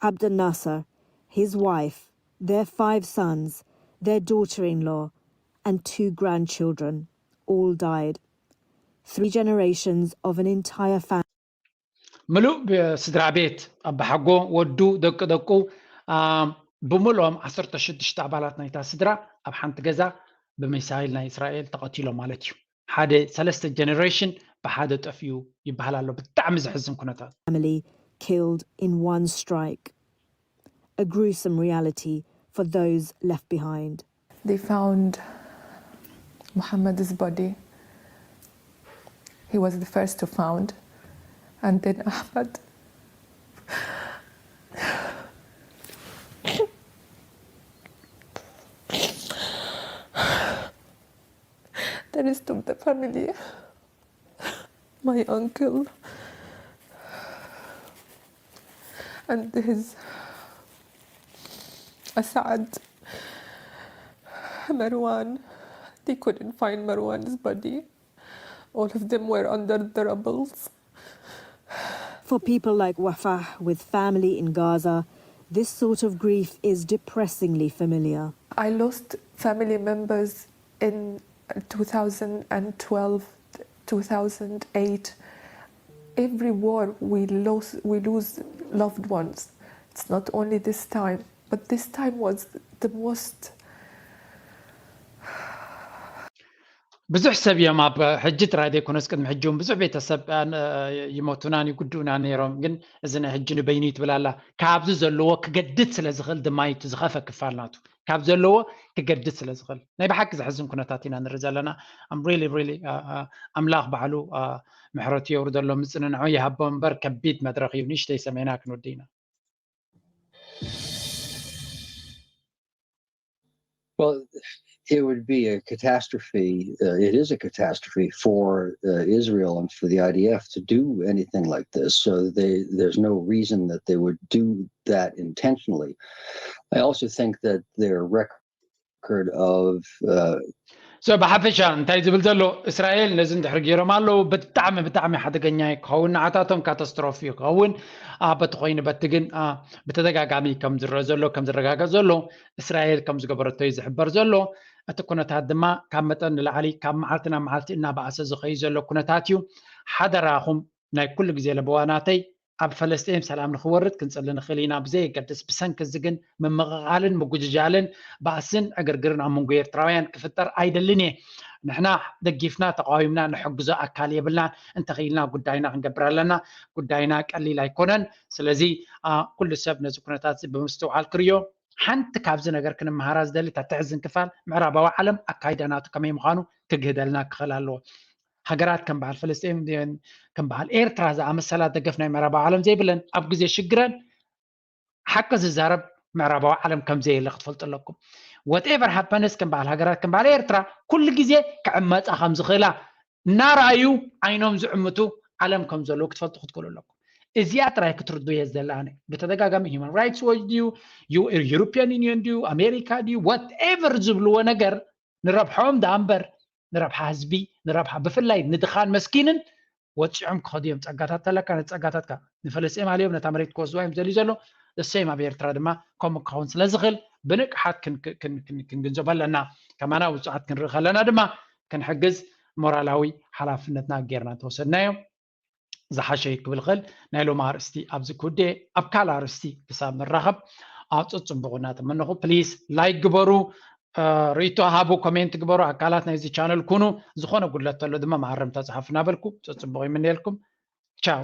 Abdel Nasser, his wife, their five sons, their daughter-in-law, and two grandchildren all died. Three generations of an entire family. ምሉእ ስድራ ቤት፣ ኣባሓጎ፣ ወዱ፣ ደቂ ደቁ፣ ብምልኦም ዓሰርተ ሽዱሽተ ኣባላት ናይታ ስድራ ኣብ ሓንቲ ገዛ ብሚሳይል ናይ እስራኤል ተቐቲሎም ማለት እዩ። ሓደ ሰለስተ ጀነሬሽን ብሓደ ጠፍኡ ይበሃል ኣሎ። ብጣዕሚ ዘሕዝን ኩነታት። Family killed in one strike. A gruesome reality for those left behind. They found Muhammad's body. He was the first to found. And then Ahmad. family, my uncle and his Asad, Marwan. They couldn't find Marwan's body. All of them were under the rubbles. For people like Wafa with family in Gaza, this sort of grief is depressingly familiar. I lost family members in two thousand twelve, two thousand eight. Every war we lose, we lose loved ones. It's not only this time, but this time was the most. ብዙሕ ሰብ እዮም ኣብ ሕጂ ጥራይ ዘይኮነስ ቅድሚ ሕጂ እውን ብዙሕ ቤተሰብ ይሞቱናን ይጉድኡናን ነይሮም። ግን እዚ ናይ ሕጂ ንበይኑ እዩ ትብል ኣላ። ካብዚ ዘለዎ ክገድድ ስለ ዝኽእል ድማ እዩ እቲ ዝኸፈ ክፋል ናቱ። ካብ ዘለዎ ክገድድ ስለ ዝኽእል ናይ ብሓቂ ዘሕዝን ኩነታት ኢና ንርኢ ዘለና። I'm really really ኣምላኽ ባዕሉ ምሕረቱ የውርደሎም፣ ምጽንናዑ ይሃቦ እምበር ከቢድ መድረኽ እዩ። ንእሽተይ ሰሜና ክንወዲ ኢና። Well, it would be a catastrophe. Uh, it is a catastrophe for uh, Israel and for the I D F to do anything like this. So they, there's no reason that they would do that intentionally. I also think that their record of uh, so ብሓፈሻ እንታይ ዝብል ዘሎ፣ እስራኤል ነዚ እንድሕር ገይሮም ኣለዉ ብጣዕሚ ብጣዕሚ ሓደገኛ እዩ ክኸውን፣ ንዓታቶም ካታስትሮፊ እዩ ክኸውን። በቲ ኮይኑ በቲ ግን ብተደጋጋሚ ከም ዝረአ ዘሎ ከም ዝረጋገጽ ዘሎ እስራኤል ከም ዝገበረቶ እዩ ዝሕበር ዘሎ። እቲ ኩነታት ድማ ካብ መጠን ንላዕሊ ካብ መዓልቲ ናብ መዓልቲ እናበኣሰ ዝኸዩ ዘሎ ኩነታት እዩ። ሓደራኹም ናይ ኩሉ ግዜ ለበዋናተይ ኣብ ፈለስጢን ሰላም ንኽወርድ ክንጽሊ ንኽእል ኢና። ብዘየገድስ ብሰንኪ እዚ ግን ምምቕቓልን ምጉጅጃልን ባእስን ዕግርግርን ኣብ መንጎ ኤርትራውያን ክፍጠር ኣይደልን እየ። ንሕና ደጊፍና ተቃዊምና ንሕግዞ ኣካል የብልናን። እንተኽኢልና ጉዳይና ክንገብር ኣለና። ጉዳይና ቀሊል ኣይኮነን። ስለዚ ኩሉ ሰብ ነዚ ኩነታት ብምስትውዓል ክርዮ። ሓንቲ ካብዚ ነገር ክንመሃራ ዝደሊ እታ ተሕዝን ክፋል ምዕራባዊ ዓለም ኣካይዳ ናቱ ከመይ ምዃኑ ክግህደልና ክኽእል ኣለዎ። ሃገራት ከም በዓል ፈለስጢን ከም በዓል ኤርትራ ዝኣመሰላ ደገፍ ናይ ምዕራባዊ ዓለም ዘይብለን ኣብ ግዜ ሽግረን ሓቂ ዝዛረብ ምዕራባዊ ዓለም ከም ዘየለ ክትፈልጡ ኣለኩም። Whatever happens ከም በዓል ሃገራት ከም በዓል ኤርትራ ኩሉ ግዜ ክዕመጻ ከም ዝኽእላ እናረኣዩ ዓይኖም ዝዕምቱ ዓለም ከም ዘለዉ ክትፈልጡ ክትክእሉ ኣለኩም። እዚኣ ጥራይ ክትርዱ እየ ዝደሊ ኣነ። ብተደጋጋሚ Human Rights Watch ድዩ፣ European Union ድዩ፣ ኣሜሪካ ድዩ፣ whatever ዝብልዎ ነገር ንረብሖም ደኣ እምበር ንረብሓ ህዝቢ፣ ንረብሓ ብፍላይ ንድኻን መስኪንን ወፂዖም ክኸዱ እዮም። ፀጋታት ተለካ ነቲ ፀጋታትካ ንፈለስጤም ሃልዮም ነታ መሬት ክወስድዋ እዮም ዝደልዩ ዘሎ። እሰይም ኣብ ኤርትራ ድማ ከምኡ ክኸውን ስለ ዝኽእል ብንቕሓት ክንግንዘቦ ኣለና። ከማና ውፅዓት ክንርኢ ከለና ድማ ክንሕግዝ ሞራላዊ ሓላፍነትና ጌርና እንተወሰድናዮ ዝሓሸ እዩ ክብል ክእል። ናይ ሎሚ ኣርእስቲ ኣብዚ ክውድእ። ኣብ ካልእ ኣርእስቲ ክሳብ ንራኸብ ኣብ ፅፅቡቕ እናተመነኹ please like ግበሩ፣ ርእይቶ ሃቡ፣ ኮሜንት ግበሩ፣ ኣካላት ናይዚ ቻነል ኩኑ። ዝኾነ ጉድለት ተሎ ድማ መኣረምታ ፀሓፉ እናበልኩ ፅፅቡቕ ይምነየልኩም። ቻው።